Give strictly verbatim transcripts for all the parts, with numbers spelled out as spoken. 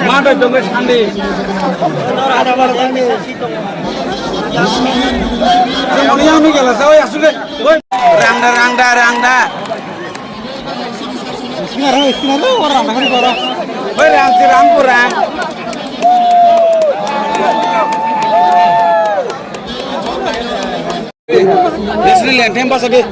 Mata dongwi sandi. Yang ini gala sawi asuk deh. Rangda, rangda, rangda. Singa rang, singa rang, orang rang, orang. Oi, rang, si rang, kurang. Lesri leng them basa de.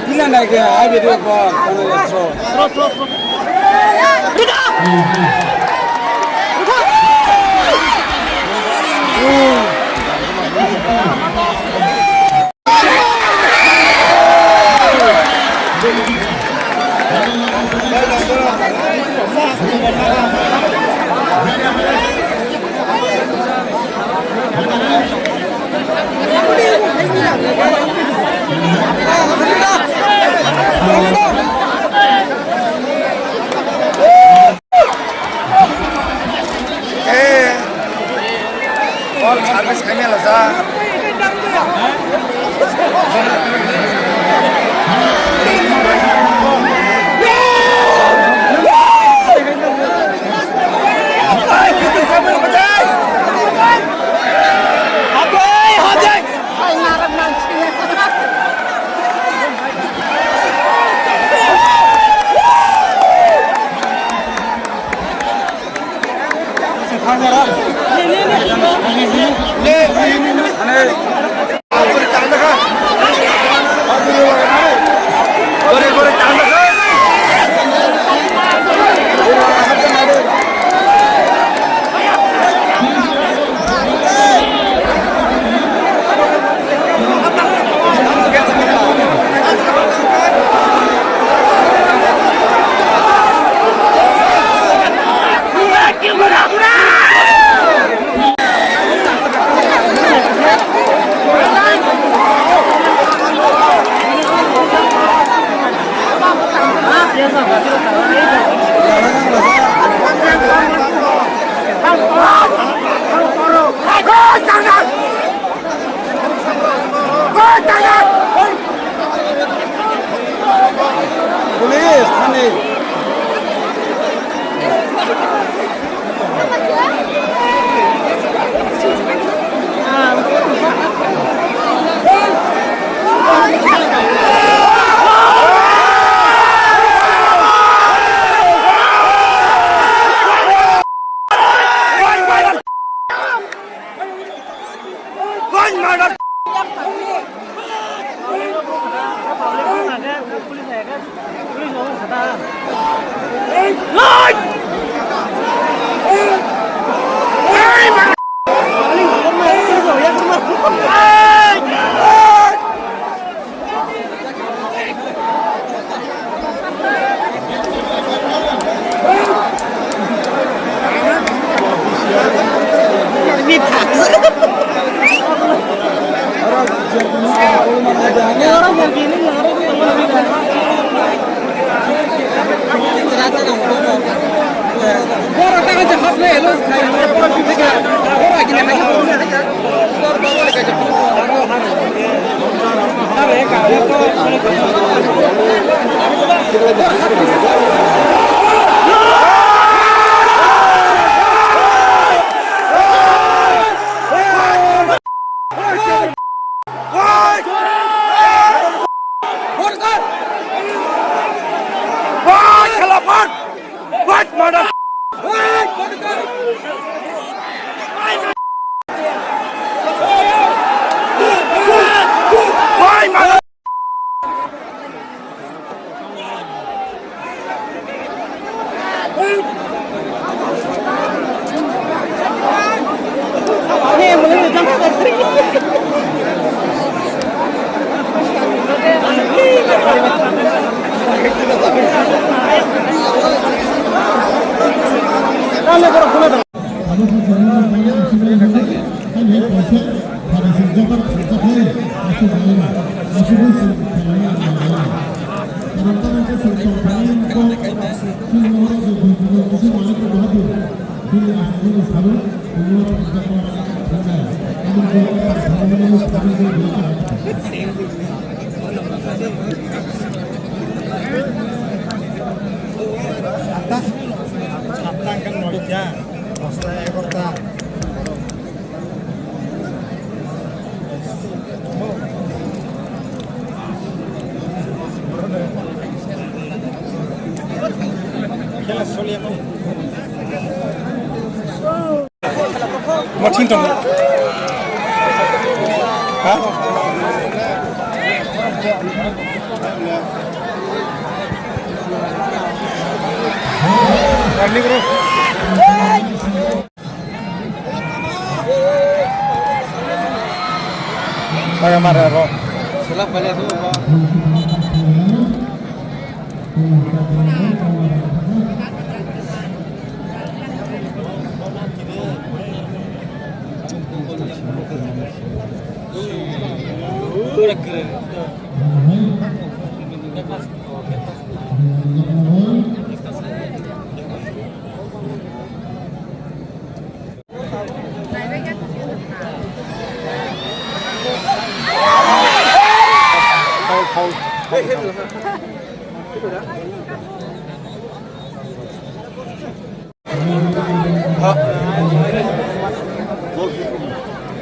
Pila naikhe, ai video call, kono ya, throw. Throw, throw, throw. Eh, call service khaimya lasa. Police, thani. Mathing tong. Ha? Early bro. Mare, mare, bro. Silap kali tu, bro.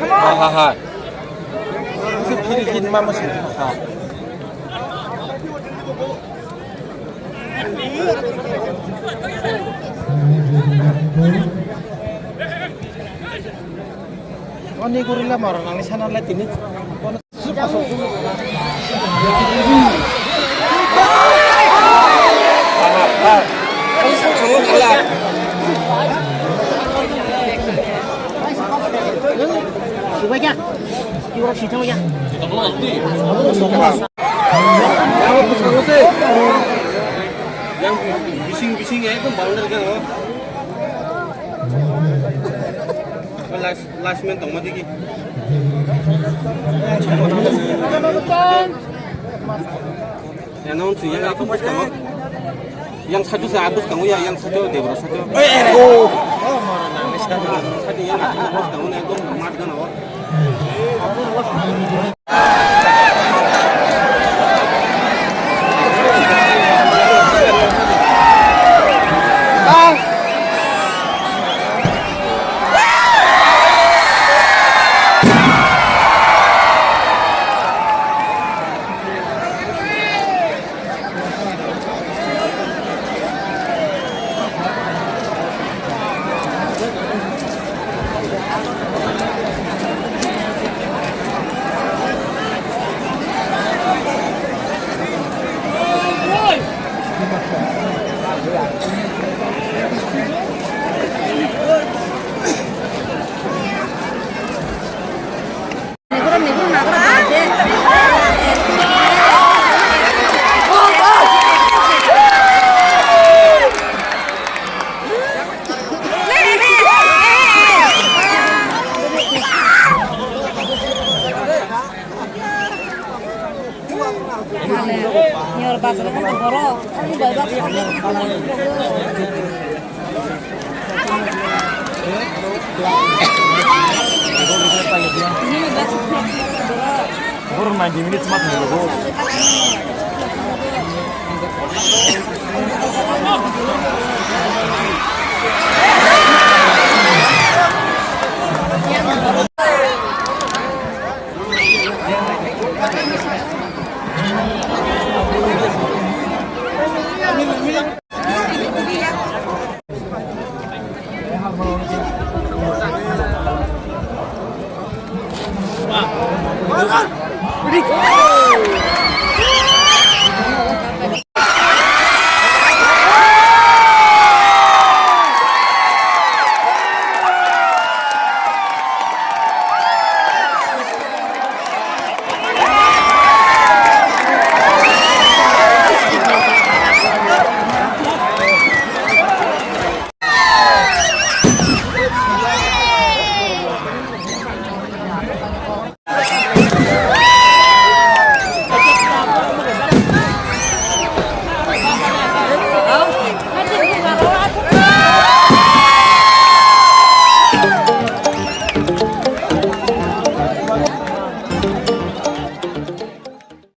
Ha ha ha. Oni gorilla moro nangni sana lai tini. Subai ya. Iwak sitang ya. Yang bising bising ya itu boundary kan, oh. Last last man tong mati ki. Yang naon sih yang aku bus kamu. Yang satu saya bus kamu ya, yang satu Debra satu. Oh. Satu yang aku bus kamu yang itu mat kan, oh. Yor bazar kan borok. Borok ninety minutes ma thanglago.